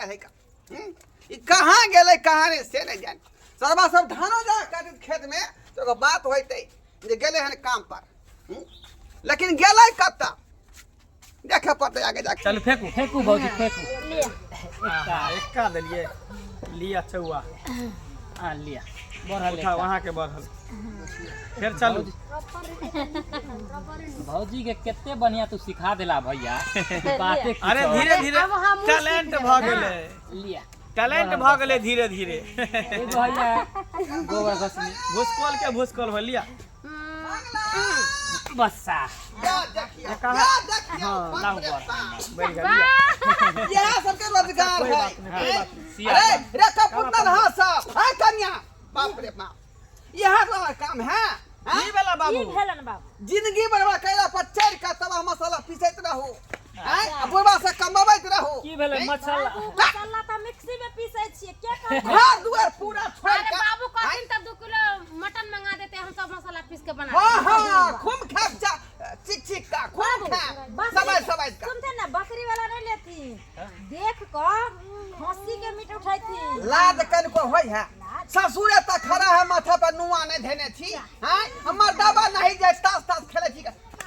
लागल है का हम्म? ई कहाँ गेलै कहाँ नहि से नहि जान सरबा सब धानो जा काटैत खेत में तो एगो बात होइतै जे गेलै हन काम पर हम्म? लेकिन गेलै कतऽ देखे पड़तै आगे जाके चलू फेंकू फेंकू भौजी फेंकू लिअ आहा, एक्का देलियै लिअ चौआ हाँ लिया बढ़ल उठाउ अहाँके बढ़ल फेर चलू भौजी के कते बढ़िया तू सिखा देला भैया बाते कुछ अरे और। धीरे धीरे अब हमहूँ टैलेंट सीख भऽ जेबै ना। गेलै लिया टैलेंट भऽ गेलै धीरे धीरे एगो भैया गोबर घसनी भुसकोल के भुसकोल भऽ लिअ बस्सा या देखियौ, कहाँ- या देखियौ, हाँ, बाप लाउ रे बर। बाप। बढ़ि गेल लिअ। इएह सबके रोजगार कोई है बात नहीं, कोई बात नहीं। सिया अरे रे कबूतर हाँ सब है कन्या बाप रे बाप इएह तोहर काम है हाँ? की भेला की बाबू भेलन बाबू जिंदगी भर कैला पर चढ़ के तवा मसाला पीसैत रहू आँय? आ बुढ़बा से कमबैत रहू की भेलै मसाला बाबू मसाला तऽ मिक्सी में पीसै छियै के कहतै घर दुआर पूरा छोड़ अरे के बाबू कहथिन तऽ 2 किलो मटन मंगा देते हम सब मसाला पीस के बना हाँ देते। हाँ खूब खाब जा चिक चिक का खूब खाब बकरी- समय समय का सुनते ना बकरी वाला नहीं लेती देख कऽ खस्सी के मीट उठैती लाज कनको होय है ससुरे त खड़ा है माथा पर नुआ नहीं धेने छी हैं हमर दाबा नहीं जाए तास तास खेले छी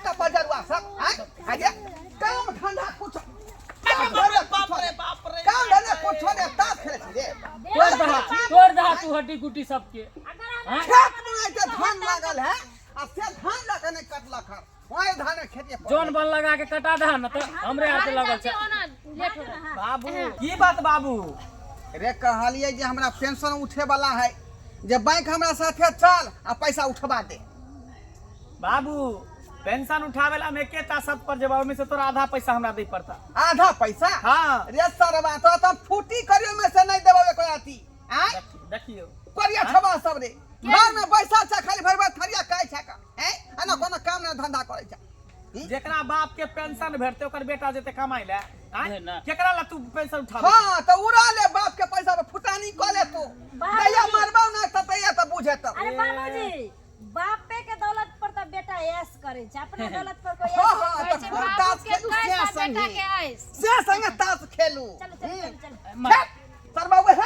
कपजरुआ सब हैं अरे काम धंधा कुछ बाप रे बाप रे बाप रे काम धंधा कुछ नहीं तास खेले छी रे तोड़ दहा तोड़ दहा तू हड्डी गुड्डी सबके अगर हाँ? खेत में के धान लागल है आ से धान लगा नहीं कटलक हर वही धान के खेती पर जोन बल लगा के कटा दहा न तऽ हमरे हाथ अरे लगल चाची छै ओना लेट हो रहा। बाबू की बात बाबू रे कहलिए जे हमरा पेंशन उठे वाला है जे बैंक हमरा साथे चल आ पैसा उठवा दे बाबू पेंशन उठावे ला हम एकेटा शर्त पर जेबा ओहिमे से तोरा आधा पैसा हमरा दै पड़ता आधा पैसा हाँ रे सरवा तो त फूटी करियो में से नहीं देबो एको आती आय देखियौ करिया छबा सब रे घर में बैसल छ खाली भरि भरि थरिया खाइ छ का हैं आ ना कोनो काम ना धंधा करै छ जेकरा बाप के पेंशन भेटते ओकर बेटा जेते कमाइ ले आँय? उहे ना। केकरा ला तू पेंशन उठावे हाँ तो उड़ा ले बाप के पैसा पर फुटानी क ले तू बाबूजी। तैया मरबौ ना त तैया त बुझेतौ अरे बाबूजी बापे के दौलत पर त बेटा ऐश करे छै अपना दौलत पर कोई हाँ ऐश हाँ कहै त छै खूब बाबू ताश के खेलू कैस से आ बेटा संगे के ऐस से संगे ताश खेलू चलो चलो चलो चलो खेल सरबा वह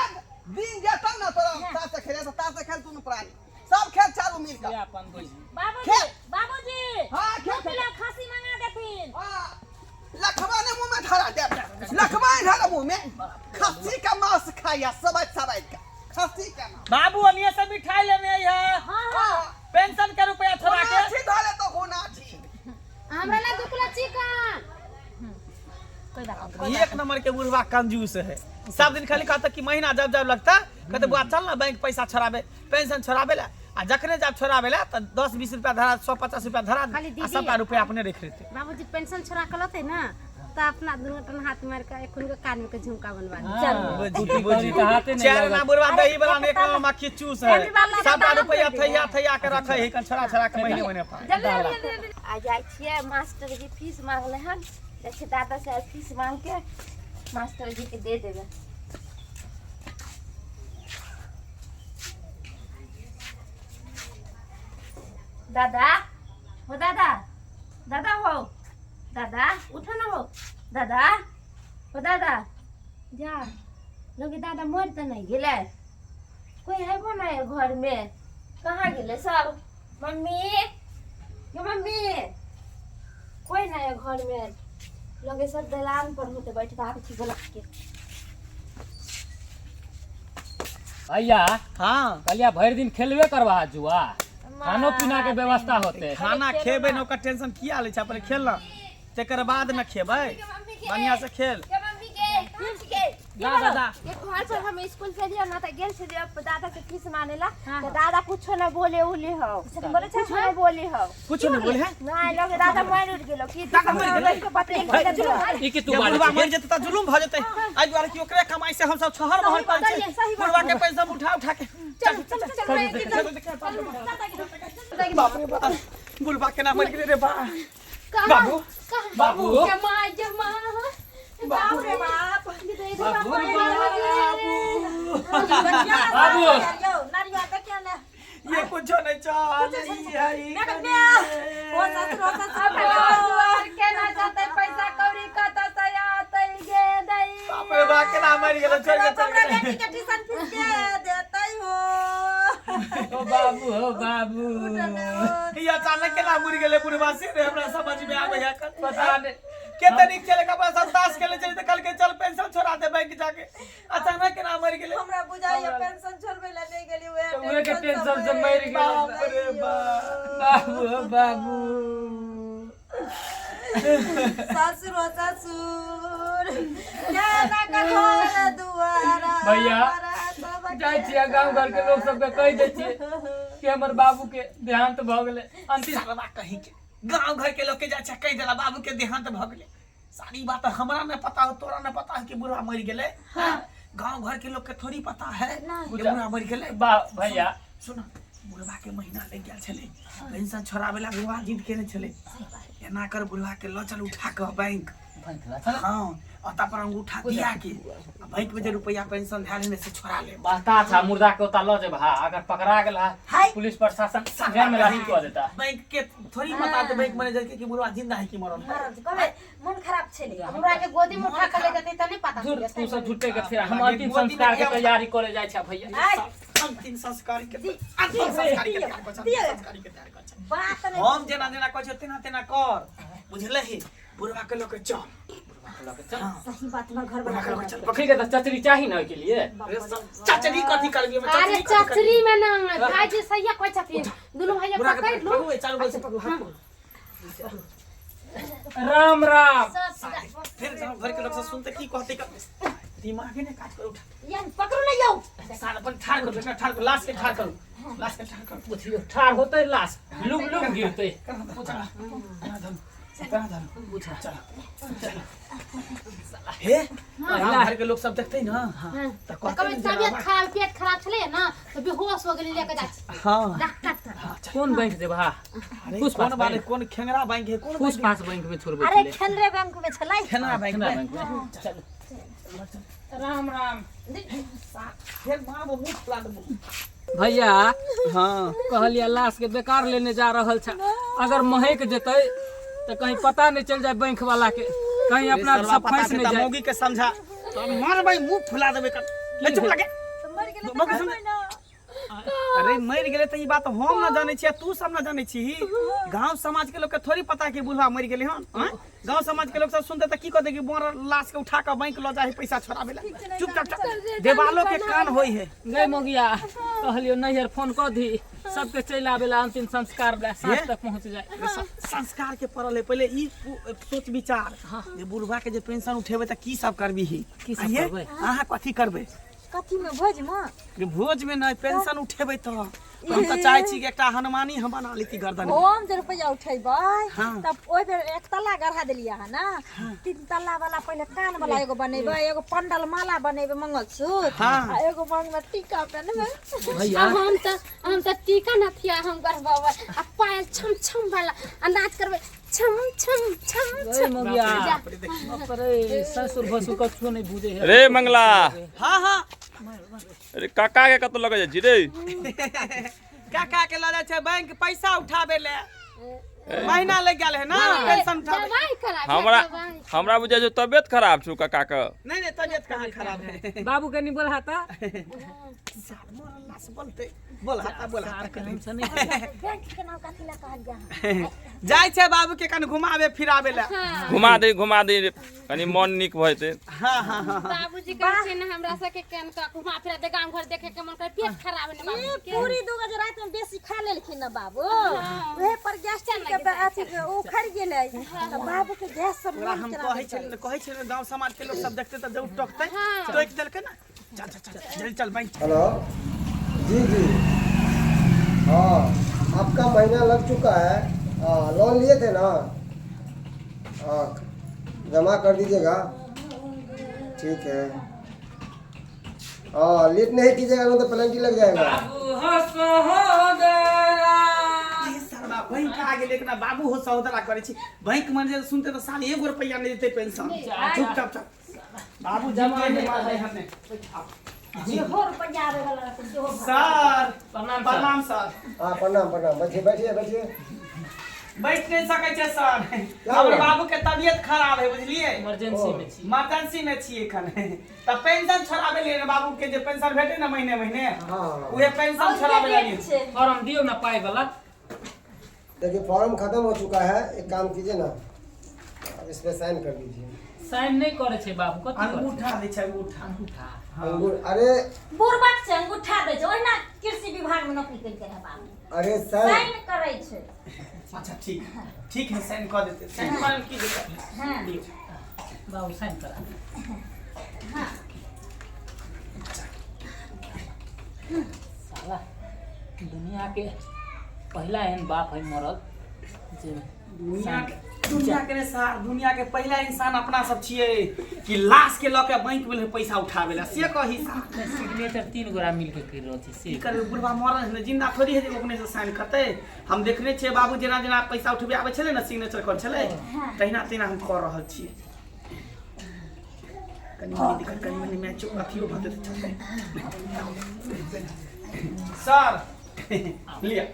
दिन जेतौ ना तोरा ताश खेले त ताश खेल दुनू प्राणी सब खेल चारू मिल के से अपन बुझी बाबूजी खेल। बाबूजी हाँ, खेल, दू किलो खांसी मंगा देथिन हाँ, लखवा ने मुंह में धरा दे लखवा ने धरा मुंह में खस्सी का मांस खाया सब सब का खस्सी का मांस बाबू अनिया से मिठाई लेने आई है हाँ हाँ पेंशन के रुपया छोड़ा के हुनाठी धरे तो हुनाठी हमरा ला 2 किलो चिकन कोई बात नहीं एक नंबर के बुढ़वा कंजूस है सब दिन खाली कहता कि महीना जब जब लगता कहते बुआ चल ना बैंक पैसा छोड़ाबे पेंशन छोड़ाबे ला आ जखने जब छोड़ाबे ला तो 10 20 रुपया धरा 100 50 रुपया धरा खाली आ दीदी। सबटा रुपया अपने रख लेते बाबूजी पेंशन छोड़ा के लते ना तो अपना दुनू टन हाथ मार के एखन के कान में के झुमका बनवा दे चल बुझी बुझी तऽ हाथे नहि चार लागत। ना बुढ़वा दही वाला ने एक नंबर मक्खी चूस है बाबूजी सबटा रुपया थैया थैया के रखे है कन छोड़ा छोड़ा के महीने महीने पा जल्दी जल्दी जल्दी आ जाइ छियै मास्टर जी फीस मांगले हन जाइ छियै दादा से फीस मांग के मास्टर जी के दे देबै दादा हो दादा दादा हो दादा उठो ना हो दादा हो दादा जा लोगे दादा मर तऽ नहि गेलै कोई हेबो नहि घरमे कहाँ गेलै सब मम्मी ये मम्मी कोई नहीं है घर में लगे सब दलान पर होते बैठ के आबै छी बोला के भैया हाँ कहलिया भरि दिन खेलबे करबा जुआ खानो पीना के व्यवस्था होते खाना खेबै ने ओकर टेंशन किया लै छै पहिले खेल ना तकर बाद न खेबै बढ़िया से खेल के मम्मी के कहाँ छी के ना दादा ये घर पर हम स्कूल से लिया ना त गेल छलियै दादा के फीस माने ला त दादा कुछो ना बोले उले हो कुछो ना बोले हो कुछो नहीं बोले है ना लोग दादा मर उठ गेलो की दादा मरि गेलै? गेलै ई की तू जे बाजै बुढ़वा छी मरि जेतै तऽ जुलुम भऽ जेतै एहि दुआरे कि ओकरे कमाई से हमसब छहर महर करै छी बुढ़वा के पैसा उठा उठा के चल चल चल बाप रे बाप बुढ़वा केना मरि गेलै रे बा बाबू बाबू जमा जमा बाप रे बाप बाबू बाबू नारियल देखियौ ने ये कुछो नहीं चल ई है ई ओ ससुर ओ ससुर केना जेतै पैसा कौड़ी कतऽ से आतै गे दई बाप रे बा केना मरि मरि गेलै, छोड़ि के चलि हमरा गेलै। बेटी के ट्यूशन फीस के देतै हो। ओ बाबू, हो बाबू। ई अचानक केना मरि गेलै बुढ़वा से रे, हमरा समझ में आबै है एखन। पता नहीं। केते नीक छलै, कपड़ा सब ताश खेले छलै तऽ कहलकै चल पेंशन छोड़ा दे बैंक जाके, अचानक केना मरि गेलै? हमरा बुझाइया पेंशन छोड़बै ला नहि गेली, उहे तऽ उहे के टेंशन से मरि गेलै। बाप रे बाप। बाबू, हो बाबू। ससुर हो ससुर, केना के घर दुआरा। भैया, हमरा सबके। जाइ छियै गाँव घर के लोक सबके कहि दै छियै कि हमर बाबू के देहांत भऽ गेलै अंतिम। सरवा कहीं के गांव घर के लोग के जा छै कहि देला बाबू के देहांत भऽ गेलै। सारी बात हमरा न पता हो, तोरा न पता हो कि बुढ़वा मरि गेलै। गांव घर के लोग के थोड़ी पता है कि बुढ़वा मरि गेलै। बा भैया। सुन, बुढ़वा के महीना लागि गेल छलै पेंशन छोड़ाबै ला, बुढ़वा जिद केने छलै। एना कर, बुढ़वा के लऽ चल उठा कऽ बैंक। हाँ, ओतऽ पर अंगूठा दिया के आ बैंक में जे रुपया पेंशन धए लेने से छोड़ा ले। बता अच्छा, मुर्दा के ओतऽ लऽ जेबहा, अगर पकड़ा गेल हा पुलिस प्रशासन जेल में राखी कऽ देता। बैंक के थोड़ी पता है बैंक मैनेजर के कि बुढ़वा जिंदा है कि मरल है। मरल छै, कहबै मन खराब छलै। हमरा के गोदी में उठा के ले जेतै त नहीं पता झूठ चलतै। तू सब झूठे के फेर हम आगे अंतिम गोदी में संस्कार के किया तैयारी करे जाइ छै भैया। आइ अंतिम संस्कार के, अंतिम संस्कार के तैयार कर, अंतिम संस्कार के तैयार कर। बात नहि। हम जेना जेना कहै छियौ तेना तेना कर, बुझलही? बुढ़वा के लऽ के चल। सही बात में घर बुढ़वा बना के लऽ के चल। ठीक है, तऽ चचरी चाही ना ओहिके लिए? रे चचरी कथी करबी ओहिमे? अरे चचरी कथी करबी? चचरी में ना भाईजी सैया कहै छथिन, दुनू भैया बुढ़ा के पकड़ लू। पकड़ू, चारू बगल से पकड़ू, हाथ पकड़ू। राम राम। फिर गाँव घर के लोग सब सुनते की कहते? दिमागे ने काज कर। उठा। यार पकड़ू ना यौ। साल अपन ठाड़ करू, एकरा ठाड़ करू, लाश के ठाड़ करू, लाश के ठाड़ करू। बुझियो ठाढ़ होतै लाश लुम लुम गिरतै। चला, धरू, धरू, चला चला। हे, गाँव घर के लोग सब देखते ना तऽ कहते कभी ने जे तबियत खराब, पेट खराब छलै ना तऽ बेहोश हो गेलै, लेके जाइ छी हाँ डॉक्टर तर। कोन बैंक जेबहा? अरे पुष्पा कोन वाले बैंक। कोन खेंगरा बैंक है, कोन? पुष्पा बैंक में छोड़बै अरे छलै। खेनरे बैंक में छलै। खेंगरा बैंक केना में। बैंक में? चल, राम राम। फेर मारबो, मुंह फुला देबो। भैया। हाँ। कहलियै लाश के बेकार लेने जा रहल छै, अगर महक जेतै तऽ कहीं पता नहीं चल जाए बैंक वाला के, कहीं अपना सरवा सब पता फंस छै नहीं तऽ जाए। मौगी के समझा तो मारबै, मुंह फुला देबै कर। ले, चुप लगे। तऽ मरि गेलै तऽ मौगी करबै समझ ना। अरे मरि गेलै तऽ ई बात हम न जानै छियै, तू सब न जानै छी, गांव समाज के लोग के थोड़ी पता कि बुढ़वा मरि गेलै हन? आँय? गांव समाज के लोग सब सुनते तऽ की कहते कि मरल लाश के उठा के बैंक लऽ जाइ है पैसा छोड़ाबै ला। चुप चुप चुप, देवालो के कान होई है। गई मौगिया, कहलियो नैहर फोन कऽ दी, सबके चलि आबे ला अंतिम संस्कार ला, साँझ तक पहुँच जाए। संस्कार के पड़ल है, पहिले ई सोच विचार जे बुढ़वा के जे पेंशन उठेबै तऽ की सब करबीही? की सब आँय ये? करबै? अहाँ कथी करबै? कथी में, भोज में? रे भोज में नहि, पेंशन उठेबै तऽ हम तऽ चाहै छी कि एकटा हनुमानी हम बना लेती गर्दन में। हम जे रुपैआ उठेबै हाँ। तब ओहि बेर एक तल्ला गढ़ा देलियै अहाँ ने, तीन तल्ला वाला पहिले कान वाला एगो बनेबै, एगो पंडल माला बनेबै, मंगलसूत्र। हाँ। आ एगो मांग में टीका पहनबै। भैया। आ हम तऽ टीका नथिया हम गढ़बेबै आ पायल छम छम वाला आ नाच करबै छम छम छम गई छम। मौगिया। जा। बाप रे, ससुर भसुर कछुओ नहीं बुझे है। रे मंगला। हाँ हाँ। अरे काका के कतौ लगे जाइ छी रे? काका के लऽ जाइ छै बैंक पैसा उठाबै ले, महीना लागि गेल है ना पेंशन उठाबै। दवाई कराबे। हमरा दवाई। हमरा बुझाइ छौ तबियत खराब छौ काका के। नहीं नहीं, तबियत कहाँ खराब है। बाबू के नहीं बोलहा ता। साल मरल लाश बोलते, बोल हाथा, बोल हाथा। के हमसे नहीं। बैंक के नाम कथी ला कहलियै अहाँ? जाइ छै बाबू के कन घुमाबे फिराबे ले। घुमा दे, घुमा दे, कनि मन नीक भऽ जेतै। हाँ हाँ हाँ। बाबूजी कहै छै ने हमरा सबके केन का घुमा फिरा दे, गाँव घर देखे के मन करे, पेट खराब है ने बाबूजी के। पूरी दू गो जे राति में बेसी खा लेलखिन ना बाबू, उहे पर गैस्ट्रिक के अथी उखड़ गेलै तऽ बाबू के गैस सब तोरा मन हम केना कहै छलियै, कहै छलियै गाँव समाज के लोग सब देखते तऽ जरूर टोकतै, टोकि देलकै ना। चल चल चल, जल्दी चल बैंक। हेलो, जी जी, हाँ, आपका महीना लग चुका है। हाँ, लोन लिए थे ना? हाँ, जमा कर दीजिएगा। ठीक है। हाँ, लेट नहीं कीजिएगा, नहीं तो पेनल्टी लग जाएगा। बाबू हो सहोदरा। ए सरबा, बैंक आ गेलै ना। बाबू हो सहोदरा करै छी, बैंक मैनेजर सुनते तऽ साल एगो रुपैआ नहि देतै पेंशन। चुप चुप चुप, बाबू जमा नहीं मारलै हन। जेहो रुपैआ आबै वाला रहतै सेहो सर। प्रणाम सर। प्रणाम सर। हाँ, प्रणाम प्रणाम, बैठिए बैठिए बैठिए। बैठ नहीं सकै छै सर। क्या हमर हुआ? बाबू के तबियत खराब है, बुझलिए? इमरजेंसी में छी। इमरजेंसी में छियै एखन, तऽ पेंशन छोड़ाबै लिए बाबू के, जे पेंशन भेटे ने महीने महीने, हाँ। उहे पेंशन छोड़ाबै लिए। छै। फॉर्म दियौ ने पाइ वाला। देखिए, फॉर्म खत्म हो चुका है। एक काम कीजिए ना, अब इस पे साइन कर दीजिए। साइन नहि करै छै बाबू, कथी करै छै? अंगूठा दै छै, अंगूठा। अंगूठा। अंगूर, अरे। बुढ़बक छै, अंगूठा दै छै। ओहिना कृषि विभाग में नौकरी करिते रहै बाबू। अरे साइन। साइन करै छै। अच्छा, ठीक ठीक है, साइन कऽ देते। साइन कऽ की दिक्कत? हाँ। दियौ। बाबू, साइन करा। साला दुनिया के पहिला एहन बाप है मरल जे दुनिया के ने सार, दुनिया के पहिला इंसान अपना सब छियै कि लाश के लऽ के बैंक में पैसा उठावे ला, से कही सार। सिग्नेचर तीन गोरा मिल के कर रहल छी से। की करबै, बुढ़बा मरल छै ने, जिंदा थोड़ी है जे अपने से साइन करतै। हम देखने छियै, बाबू जेना जेना पैसा उठबे आबै छलै ने, सिग्नेचर करै छलै, तहिना तहिना हम कऽ रहल छियै। कनि मनि दिक्कत, कनि मनि मैचो अथियो भऽ जेतै, चलतै। सर, लिअ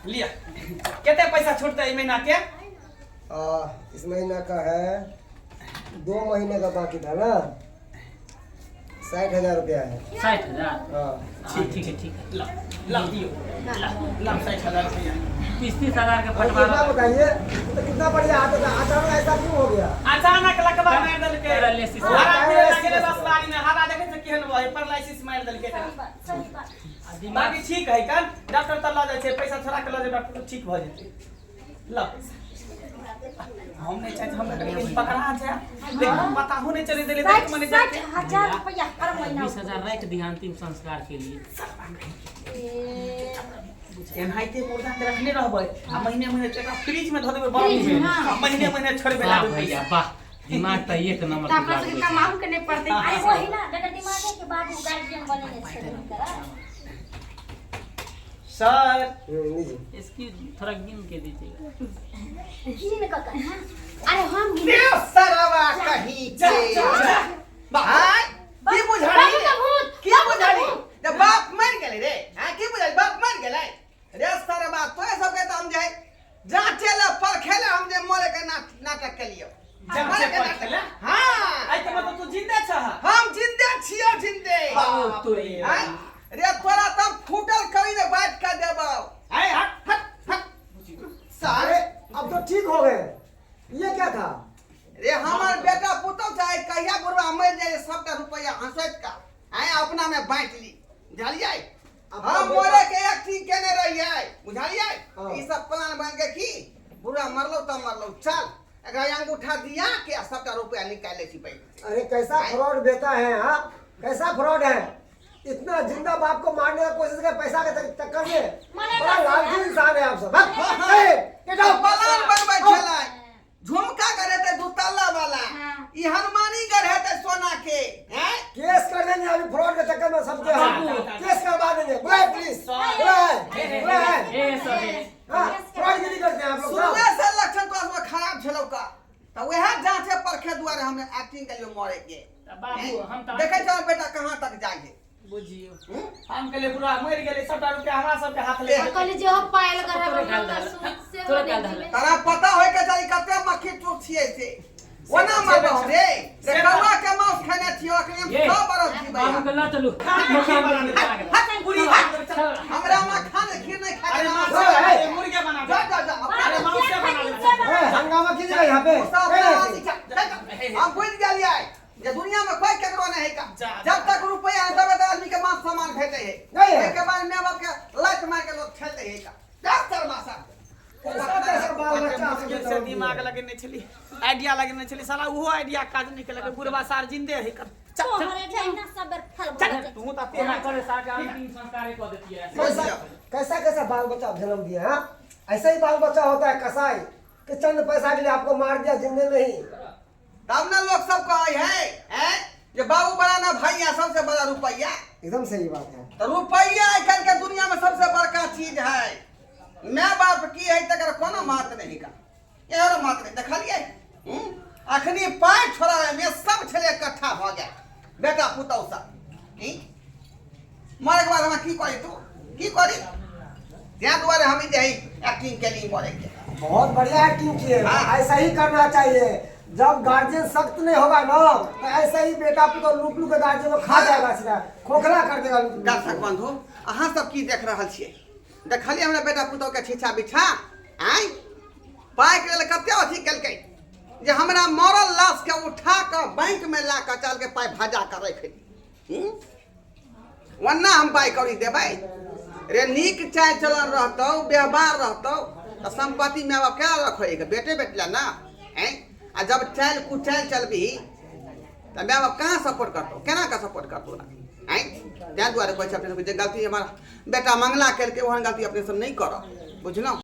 लिअ, कते पैसा छूटतै एहि महीना के? इस महीना का है, 2 महीने का बाकी था ना, 60,000 रुपया है। 60,000? हाँ। ठीक, ठीक है, ठीक है। ल ल, दियौ, ल ल, 60,000 रुपया। 30-30 हजार के और कितना फटवारा। बताइए तो, कितना बढ़िया आता था, अचानक ऐसा क्यों हो गया? अचानक लकवा मारि देलकै। पैरालिसिस। हरा पीरे लागेले रसबारी में, हरा देखै छै केहन बहे, पैरालिसिस मारि देलकै एकरा। सही बात, सही बात। आ दिमाग। बाकी ठीक है, कल डॉक्टर तऽ लऽ जाइ छै, पैसा छोड़ा के लऽ जाइ डॉक्टर तऽ ठीक भऽ जेतै। ल पैसा। हम नहि चाहै छी हमरा कनि पकड़ा जाय, लेकिन पताहो नहि चलै देलै बैंक 60 मैनेजर के। 60,000 रुपया हर महीना। 20,000 राखि दिहा अंतिम संस्कार के लिए। ए, एनाहिते मुर्दा के रखने रहबै आ महीने महीने एकरा फ्रिज में धऽ देबै बर्फ में आ महीने महीने छोड़बै वाह लाबै भैया पैसा। वाह, दिमाग तऽ एक नंबर तऽ के अपना सबके लागबै छै। कमाहू के नहि पड़तै। अरे वही ना, जकर दिमागे के बाबू गार्जियन बनेने छै हुनकर। सर। लीजिए। इसकी थोड़ा गिन के दीजिएगा। गिन कऽ कऽ, हाँ। अरे हम गिन देव सरवा कहीं जा के। जा जा। भाई, की बाबू बुझाली? का भूत। की बुझाली जब बाप मर गेलै रे? हाँ, की बुझाली, बाप मर गेलै रे? सरवा, तोरे सबके तऽ हम जे जांचे ला परखे ला हम जे मरे के नाटक केलियो। जांचे मरे के परखे ला? नाटक, हाँ। आइ तऽ मतलब तू जिंदे छह? हम जिंदे छियो, जिंदे। बाप रे। आँय? रे, तोरा तब फूटल करी ने बाँट के देबौ। आय, हट हट हट सारे। अरे, अब तो ठीक हो गए, ये क्या था? रे, हमर बेटा पुतौ चाहे कहिया बुढ़वा मरि जाय, सबटा रुपैया हंसैत का आय अपना में बाँटि ली, बुझलियै? अपना हम बेटा- मरे के एक्टिंग केने रहियै, बुझलियै? हाँ। ई सब प्लान बन के की बुढ़वा मरलो तब मरलो, चल एकरा अंगूठा दिया के आ सबटा रुपैया निकालि लै छी बैंक से। अरे, कैसा फ्रॉड बेटा है, हाँ, कैसा फ्रॉड है? इतना जिंदा बाप को मारने का कोशिश कर पैसा के चक्कर में। बड़ा लालची इंसान है आप सब। हाँ, ए, get out! Plan बनबै छलै, झुमका गढ़ेतै दू तल्ला वाला, ई हनुमानी गढ़ेतै सोना के हैं। केस कर देंगे अभी फ्रॉड के चक्कर में सबके, हम केस करवा देंगे। बुलाए पुलिस, बुलाए, बुलाए। ए सर, ए। हाँ, फ्रॉड गिरी करते हैं आप लोग शुरुए सब। से लक्षण तोरा सब खराब छलौ का, तऽ वएह जांचे परखे दुआरे हम एक्टिंग केलियो मरे के। तऽ बाबू, हम तऽ देखै छौ बेटा कहाँ तक जाइ है। बुझियो, हम कहलियै बुढ़वा मरि गेलै, सबटा रुपया हमरा सबके हाथ ले। कहली जे हो पायल गढ़ब तोरे गाल मंगलसूत्र से तोरे गाल धरल। तोरा पता होय के चाही कते मक्खी चूस छियै से, ओना मरबौ रे रे, कौआ के मांस खेने छियो, अखनी हम ये। 100 बरस जीबै। बाबू के लऽ चलू। खीर बना दे, पूरी बना दे, चल। हमरा मखान खीर नहीं खाए अरे के मांस नाम। बना दे, मुर्गे बना दे। जा जा जा अपना। अरे मांस बना दे। ए, हंगामा कीजिएगा यहाँ पे। सब ए, हम बुझि गेलियै जे दुनिया में कोई केकरो नहीं है का। जा। जब तक रुपया है तब तक आदमी के मान सम्मान भेटे है। नहीं है। के बाद मां बाप के लात मार के लोग ठेल दे है का। जा शर्मा साहब। कैसा कैसा बाल बच्चा आपके मुश्किल से तरफ दिमाग दिया। लगेने छली, आइडिया लगेने छली, साला ओहो आइडिया काज नहीं केलक। बुढ़वा सार जिंदे है कर। चल। तोहरे जहिना सब बेर फल भऽ चल। जाइ। तू तऽ एना करे सार के अंतिम संस्कार कऽ देतियै। कैसा कैसा कैसा बाल बच्चा आप जन्म दिया? हाँ, ऐसा ही बाल बच्चा होता है कसाई कि चंद पैसा के लिए आपको मार दिया जिंदे में ही। तब ना लोग सब कहै है हैं जे बाबू बड़ा ना भैया, सबसे बड़ा रुपया। एकदम सही बात है। तो रुपया आजकल के दुनिया में सबसे बड़का चीज है। माय बाप की है तकर कोनो महत्व नहीं का, एहरो महत्व नहीं देखलियै। हम्म? अखनी पाइ छोड़ावे में सब छले इकट्ठा भऽ गेल बेटा पुतहु सब ई मरे के बाद हमरा की करी, तू की करी? ताहि दुआरे हम ई जे एक्टिंग केली मरे के। बहुत बढ़िया एक्टिंग किए। हाँ। ऐसा ही करना चाहिए। जब गार्जियन सख्त नहीं होगा ना तो ऐसा ही बेटा पुतोह लूट लूट के गार्जियन को खा जाएगा, सीधा खोखला कर देगा लूट लूट के। दर्शक बंधु, अहाँ सब की देख रहल छियै? देखलियै हमरा बेटा पुतोह के छिछा बिछा? आँय, पाइके लेल कते अथी केलकै जे हमरा मरल लाश के उठा कऽ बैंक में ला कऽ चल के पाइ भजा कऽ राखि दी। ओना हम पाइ कौड़ी देबै रे? नीक चालि चलन रहतौ, व्यवहार रहतौ, तऽ सम्पत्ति माय बाप केना रखै? बेटे बेटी ला ना। आँय, आ जब चालि कुचालि चलबिही तऽ माय बाप कहाँ सपोर्ट करतौ? केना कऽ सपोर्ट करतौ ना? आँय, ताहि दुआरे कहै छै अपने सबके जे गलती हमर बेटा मंगला केलकै, ओहन गलती अपने सब नहि करब, बुझलहुँ?